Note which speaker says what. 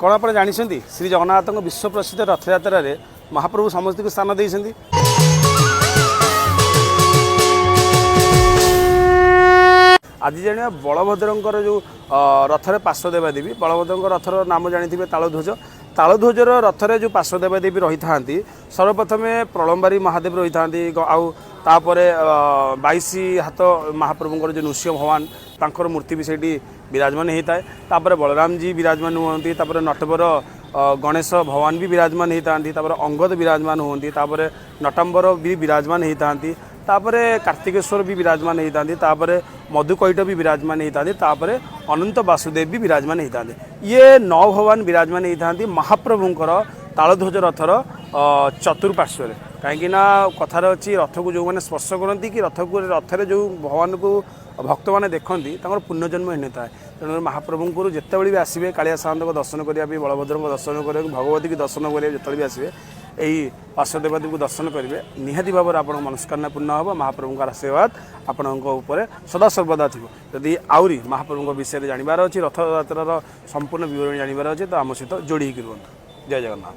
Speaker 1: କ'ଣ ଆପଣ ଜାଣିଛନ୍ତି, ଶ୍ରୀ ଜଗନ୍ନାଥଙ୍କ ବିଶ୍ୱ ପ୍ରସିଦ୍ଧ ରଥଯାତ୍ରାରେ ମହାପ୍ରଭୁ ସମସ୍ତଙ୍କୁ ସ୍ଥାନ ଦେଇଛନ୍ତି। ଆଜି ଜାଣିବା ବଳଭଦ୍ରଙ୍କର ଯେଉଁ ରଥରେ ପାର୍ଶ୍ୱ ଦେବାଦେବୀ। ବଳଭଦ୍ରଙ୍କ ରଥର ନାମ ଜାଣିଥିବେ, ତାଳଧ୍ୱଜ। ତାଳଧ୍ୱଜର ରଥରେ ଯେଉଁ ପାର୍ଶ୍ୱ ଦେବାଦେବୀ ରହିଥାନ୍ତି, ସର୍ବପ୍ରଥମେ ପ୍ରଳମ୍ବାରୀ ମହାଦେବ ରହିଥାନ୍ତି, ଆଉ ତାପରେ 22 ହାତ ମହାପ୍ରଭୁଙ୍କର ଯେଉଁ ନୃସିଂହ ଭଗବାନ, ତାଙ୍କର ମୂର୍ତ୍ତି ବି ସେଇଠି ବିରାଜମାନ ହେଇଥାଏ। ତାପରେ ବଳରାମଜୀ ବିରାଜମାନ ହୁଅନ୍ତି। ତାପରେ ନଟବର ଗଣେଶ ଭଗବାନ ବି ବିରାଜମାନ ହେଇଥାନ୍ତି। ତାପରେ ଅଙ୍ଗଦ ବିରାଜମାନ ହୁଅନ୍ତି। ତାପରେ ନଟମ୍ବର ବି ବିରାଜମାନ ହେଇଥାନ୍ତି। ତାପରେ କାର୍ତ୍ତିକେଶ୍ୱର ବି ବିରାଜମାନ ହେଇଥାନ୍ତି। ତାପରେ ମଧୁକୈଟ ବି ବିରାଜମାନ ହେଇଥାନ୍ତି। ତାପରେ ଅନନ୍ତ ବାସୁଦେବ ବି ବିରାଜମାନ ହେଇଥାନ୍ତି। ଇଏ ନଅ ଭଗବାନ ବିରାଜମାନ ହେଇଥାନ୍ତି ମହାପ୍ରଭୁଙ୍କର ତାଳଧ୍ୱଜ ରଥର ଚତୁଃପାର୍ଶ୍ୱରେ। କାହିଁକି ନା କଥାରେ ଅଛି, ରଥକୁ ଯେଉଁମାନେ ସ୍ପର୍ଶ କରନ୍ତି କି ରଥକୁ, ରଥରେ ଯେଉଁ ଭଗବାନଙ୍କୁ ଭକ୍ତମାନେ ଦେଖନ୍ତି, ତାଙ୍କର ପୁଣ୍ୟଜନ୍ମ ହେଇନଥାଏ। ତେଣୁ ମହାପ୍ରଭୁଙ୍କର ଯେତେବେଳେ ବି ଆସିବେ କାଳିଆ ସାଆନ୍ତଙ୍କ ଦର୍ଶନ କରିବା ପାଇଁ, ବଳଭଦ୍ରଙ୍କ ଦର୍ଶନ କରିବାକୁ, ଭଗବତୀକି ଦର୍ଶନ କରିବାକୁ ଯେତେବେଳେ ବି ଆସିବେ, ଏଇ ପାର୍ଶ୍ୱ ଦେବଦେବୀଙ୍କୁ ଦର୍ଶନ କରିବେ, ନିହାତି ଭାବରେ ଆପଣଙ୍କ ମନସ୍କାମନା ପୂର୍ଣ୍ଣ ହେବ। ମହାପ୍ରଭୁଙ୍କର ଆଶୀର୍ବାଦ ଆପଣଙ୍କ ଉପରେ ସଦା ସର୍ବଦା ଥିବ। ଯଦି ଆହୁରି ମହାପ୍ରଭୁଙ୍କ ବିଷୟରେ ଜାଣିବାର ଅଛି, ରଥଯାତ୍ରାର ସମ୍ପୂର୍ଣ୍ଣ ବିବରଣୀ ଜାଣିବାର ଅଛି, ତ ଆମ ସହିତ ଯୋଡ଼ି ହେଇକି ରୁହନ୍ତୁ। ଜୟ ଜଗନ୍ନାଥ।